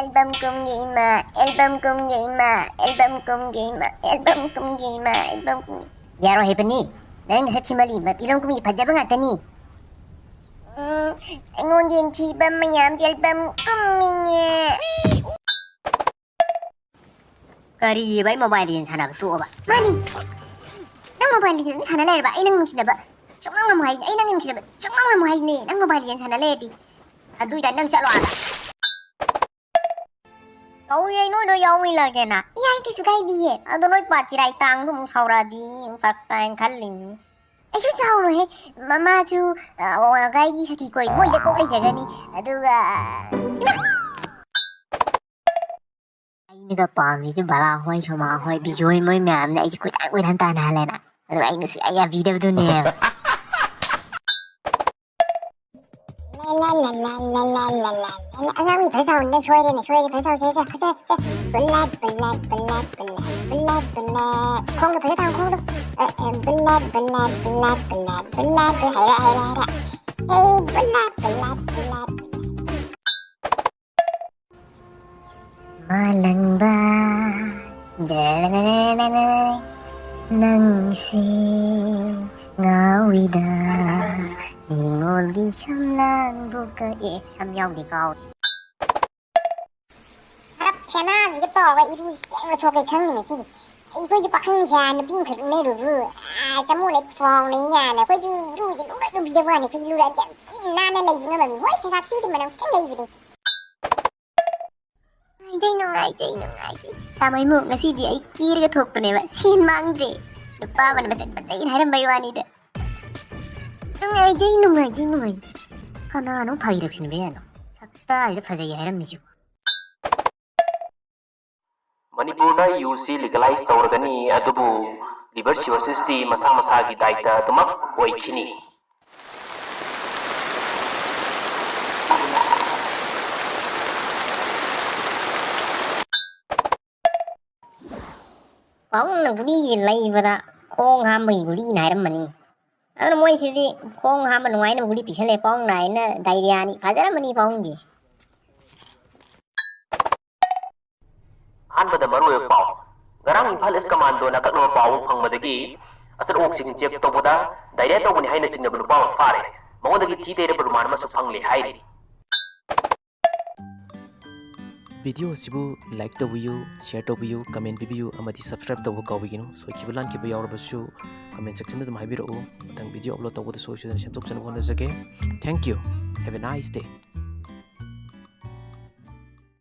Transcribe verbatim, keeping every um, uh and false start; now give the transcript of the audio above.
Album ꯀꯨꯝꯒꯦ ꯏꯃꯥ, album ꯀꯨꯝꯒꯦ ꯏꯃꯥ, album ꯀꯨꯝꯒꯦ ꯏꯃꯥ, ꯑꯦꯜꯕꯝ ꯀꯨꯝꯒꯦ ꯏꯃꯥ, ꯑꯦꯜꯕꯝ ꯀꯨꯝꯒꯦ꯫ ꯌꯥꯔꯣꯏ ꯍꯥꯏꯕꯅꯤ, ꯅꯪ ꯅꯁꯛ ꯊꯤꯃꯜꯂꯤ, ꯐꯤꯂꯝ ꯀꯨꯝꯃꯤ ꯐꯖꯕ ꯉꯥꯛꯇꯅꯤ꯫ ꯎꯝ, ꯑꯩꯉꯣꯟꯗ ꯊꯤꯕ ꯃꯌꯥꯝ ꯑꯦꯜꯕꯝ ꯀꯨꯝꯃꯤꯅꯦ꯫ ꯀꯔꯤꯑꯕ ꯑꯩ Mobile Legend ꯁꯥꯟꯅꯕ ꯇꯣꯛꯑꯕ? ꯃꯥꯅꯤ꯫ ꯅꯪ Mobile Legend ꯑꯗꯨꯝ ꯁꯥꯟꯅ ꯂꯩꯔꯕ? ꯑꯩ ꯅꯪ ꯅꯨꯡꯁꯤꯅꯕ ꯁꯨꯡꯉꯝ ꯉꯝꯃꯣ ꯍꯥꯏꯁꯤꯅꯦ꯫ ꯑꯩ ꯅꯪ ꯅꯨꯡꯁꯤꯅꯕ ꯁꯨꯡꯉꯝ ꯉꯝꯃꯣ ꯍꯥꯏꯁꯤꯅꯦ꯫ ꯅꯪ Mobile Legend ꯁꯥꯟꯅ ꯂꯩꯔꯗꯤ꯫ ꯑꯗꯨ ꯑꯣꯏꯇꯥꯔꯗꯤ ꯅꯪ ꯆꯠꯂꯣ ꯑꯥꯗ꯫ ꯀꯧꯏ ꯑꯩ ꯅꯣꯏ ꯂꯣꯏ ꯌꯥꯎꯃꯤꯟꯅꯒꯦꯅ꯫ ꯌꯥꯏ, ꯀꯩꯁꯨ ꯀꯥꯏꯗꯤꯌꯦ꯫ ꯑꯗꯣ ꯅꯣꯏ ꯄꯥ ꯆꯤꯔꯥꯏ ꯇꯥꯡꯗꯣ ꯑꯃꯨꯛ ꯁꯥꯎꯔꯛꯑꯗꯤ ꯑꯃꯨꯛ ꯐꯔꯛ ꯇꯥꯏꯅ ꯈꯜꯂꯤꯅꯤ꯫ ꯀꯩꯁꯨ ꯁꯥꯎꯔꯣꯏꯍꯦ꯫ ꯃꯃꯥꯁꯨ, ꯑ, ꯋꯥꯡꯈꯩꯒꯤ ꯁꯈꯤ ꯀꯣꯏ ꯃꯣꯏꯗ ꯀꯣꯛ ꯂꯩꯖꯒꯅꯤ꯫ ꯑꯗꯨꯒ, ꯏꯃꯥ! ꯑꯩꯅꯒ ꯄꯥꯝꯃꯤꯁꯦ ꯕꯂꯥ ꯍꯣꯏ, ꯁꯣꯃꯥ ꯍꯣꯏ, ꯕꯤꯖꯣꯏ ꯃꯣꯏ ꯃꯌꯥꯝꯅ ꯑꯩꯁꯦ ꯀꯣꯏꯇꯥꯟ ꯀꯣꯏꯇꯥꯟ ꯇꯥꯟꯅꯍꯜꯂꯦꯅ꯫ ꯑꯗꯨꯒ ꯑꯩꯅ ꯁꯨꯡꯌꯥ ꯌꯥꯕꯤꯗꯕꯗꯨꯅꯦꯕ꯫ ꯑꯉꯥꯡ ꯃꯤ ꯐꯖ ꯆꯥꯎꯅ ꯁꯣꯏꯔꯦꯅꯦ, ꯁꯣꯏꯔꯦ, ꯐꯖ ꯆꯥꯎꯁꯦ, ꯁꯦ, ꯐꯖ, ꯁꯦ꯫ ꯕꯨꯂꯦꯠ, ꯕꯨꯂꯦꯠ, ꯕꯨꯂꯦꯠ, ꯕꯨꯂꯦꯠ, ꯕꯨꯂꯦꯠ, ꯕꯨꯂꯦꯠ꯫ ꯈꯣꯡꯗꯣ ꯐꯖ ꯊꯥꯡ, ꯈꯣꯡꯗꯣ꯫ ꯑꯦ, ꯑꯦ, ꯕꯨꯂꯦꯠ, ꯕꯨꯂꯦꯠ, ꯕꯨꯂꯦꯠ, ꯕꯨꯂꯦꯠ, ꯕꯨꯂꯦꯠ꯫ ꯍꯩꯔꯦ, ꯍꯩꯔꯦ, ꯍꯩꯔꯦ꯫ ꯍꯦ, ꯕꯨꯂꯦꯠ, ꯕꯨꯂꯦꯠ, ꯕꯨꯂꯦꯠ, ꯕꯨꯂꯦꯠ꯫ ꯃꯥꯂꯪꯕ, ꯅꯪꯁꯦ ꯉꯥꯎꯏꯗ, ꯅꯤꯉꯣꯜꯒꯤ ꯁꯝꯂꯥꯡꯕꯨ ꯀ-, ꯑꯦ, ꯁꯝ ꯌꯥꯎꯗꯦ, ꯀꯥꯎꯔꯦ꯫ ꯁꯔꯞ ꯁꯦꯅꯥꯁꯤꯒ ꯇꯧꯔꯒ ꯏꯔꯨ ꯁꯦꯡꯅ ꯊꯣꯛꯀꯦ ꯈꯪꯉꯤꯅꯦ ꯁꯤꯗꯤ꯫ ꯑꯩꯈꯣꯏꯁꯨ ꯄꯥꯈꯪ ꯂꯩꯁꯥ ꯅꯨꯄꯤ ꯑꯃꯈꯛ ꯂꯩꯔꯨꯕꯨ, ꯑꯥ, ꯆꯃꯣꯠꯅ ꯐꯥꯎꯅꯩ ꯀꯥꯏꯅ꯫ ꯑꯩꯈꯣꯏꯁꯨ ꯏꯔꯨꯁꯦ ꯂꯣꯏ ꯂꯨꯕꯤꯗꯕ ꯋꯥꯅꯤ꯫ ꯑꯩꯈꯣꯏꯁꯨ ꯂꯨꯔꯗꯤ ꯌꯥꯝ ꯊꯤꯅ ꯅꯥꯟꯅ ꯂꯩꯕ ꯉꯝꯃꯝꯃꯤ꯫ ꯍꯣꯏ, ꯁꯦꯅꯥ ꯊꯤꯕꯗꯤ ꯃꯅꯝ ꯈꯤꯇꯪ ꯂꯩꯕꯅꯤ꯫ ꯅꯨꯡꯉꯥꯏꯖꯩ, ꯅꯨꯡꯉꯥꯏꯖꯩ, ꯅꯨꯡꯉꯥꯏꯖꯩ꯫ ꯇꯥꯃꯣ ꯏꯃꯨꯡ, ꯉꯁꯤꯗꯤ ꯑꯩ ꯀꯦꯔꯒ ꯊꯣꯛꯄꯅꯦꯕ, ꯁꯦꯟ ꯃꯥꯡꯗ꯭ꯔꯦ꯫ ꯅꯨꯄꯥ ꯑꯃꯅ ꯃꯁꯛ ꯐꯖꯩꯅ ꯍꯥꯏꯔꯝꯕꯩ ꯋꯥꯅꯤꯗ꯫ ꯅꯨꯡꯉꯥꯏꯖꯩ, ꯅꯨꯡꯉꯥꯏꯖꯩ, ꯅꯨꯡꯉꯥꯏꯖꯩ꯫ ꯀꯅꯥꯅꯣ ꯐꯥꯒꯤꯔꯛꯁꯤꯅꯕ ꯌꯥꯅꯣ? ꯁꯛꯇꯥꯁꯤꯗ ꯐꯖꯩ ꯍꯥꯏꯔꯝꯃꯤꯁꯤꯕꯣ꯫ ꯃꯅꯤꯄꯨꯔꯗ ꯌꯨꯁꯤ legalize ꯇꯧꯔꯒꯅꯤ, ꯑꯗꯨꯕꯨ liver cirrhosisꯇꯤ ꯃꯁꯥ ꯃꯁꯥꯒꯤ ꯗꯥꯏꯇ ꯑꯗꯨꯃꯛ ꯑꯣꯏꯈꯤꯅꯤ꯫ ꯄꯥꯕꯨꯡꯅ ꯒꯨꯂꯤꯁꯦ ꯂꯩꯕꯗ ꯈꯣꯡ ꯍꯥꯝꯕꯒꯤ ꯒꯨꯂꯤꯅ ꯍꯥꯏꯔꯝꯕꯅꯤ꯫ ꯑꯗꯨꯅ ꯃꯣꯏꯁꯤꯗꯤ ꯈꯣꯡ ꯍꯥꯝꯕ ꯅꯨꯡꯉꯥꯏꯅꯕ ꯒꯨꯂꯤ ꯄꯤꯁꯜꯂꯦ꯫ ꯄꯥꯕꯨꯡ ꯅꯥꯏꯅ diarrheaꯅꯤ꯫ ꯐꯖꯔꯝꯃꯅꯤ ꯄꯥꯕꯨꯡꯗꯤ꯫ ꯑꯍꯥꯟꯕꯗ ꯃꯔꯨꯑꯣꯏꯕ ꯄꯥꯎ꯫ ꯉꯔꯥꯡ ꯏꯝꯐꯥꯜ ꯏꯁ ꯀꯃꯥꯟꯗꯣꯅ ꯑꯀꯛꯅꯕ ꯄꯥꯎ ꯑꯃ ꯐꯪꯕꯗꯒꯤ ꯑꯆꯠ ꯑꯋꯣꯛꯁꯤꯡ ꯆꯦꯛ ꯇꯧꯕꯗ ꯗꯥꯏꯔꯤꯌꯥ ꯇꯧꯕꯅꯤ ꯍꯥꯏꯅ ꯆꯤꯡꯅꯕ ꯅꯨꯄꯥ ꯑꯃ ꯐꯥꯔꯦ꯫ ꯃꯉꯣꯟꯗꯒꯤ ꯊꯤ ꯇꯩꯔꯕ ꯔꯨꯃꯥꯟ ꯑꯃꯁꯨ ꯐꯪꯂꯦ ꯍꯥꯏꯔꯤ꯫ ꯚꯤꯗꯤꯑꯣ ꯑꯁꯤꯕꯨ ꯂꯥꯏꯛ ꯇꯧꯕꯤꯌꯨ, ꯁꯤꯌꯔ ꯇꯧꯕꯤꯌꯨ, ꯀꯃꯦꯟ ꯄꯤꯕꯤꯌꯨ ꯑꯃꯗꯤ ꯁꯕꯁꯀ꯭ꯔꯥꯏꯕ ꯇꯧꯕ ꯀꯥꯎꯕꯤꯒꯅꯨ꯫ ꯁꯣꯏꯈꯤꯕ ꯂꯥꯟꯈꯤꯕ ꯌꯥꯎꯔꯕꯁꯨ ꯀꯃꯦꯟ ꯁꯦꯛꯁꯟꯗ ꯑꯗꯨꯝ ꯍꯥꯏꯕꯤꯔꯛꯎ꯫ ꯃꯊꯪ ꯚꯤꯗꯤꯑꯣ ꯑꯞꯂꯣꯗ ꯇꯧꯕꯗ ꯁꯣꯏ ꯁꯣꯏꯗꯅ ꯁꯦꯝꯗꯣꯛꯆꯅꯕ ꯍꯣꯠꯅꯖꯒꯦ꯫ Thank you. Have a nice day.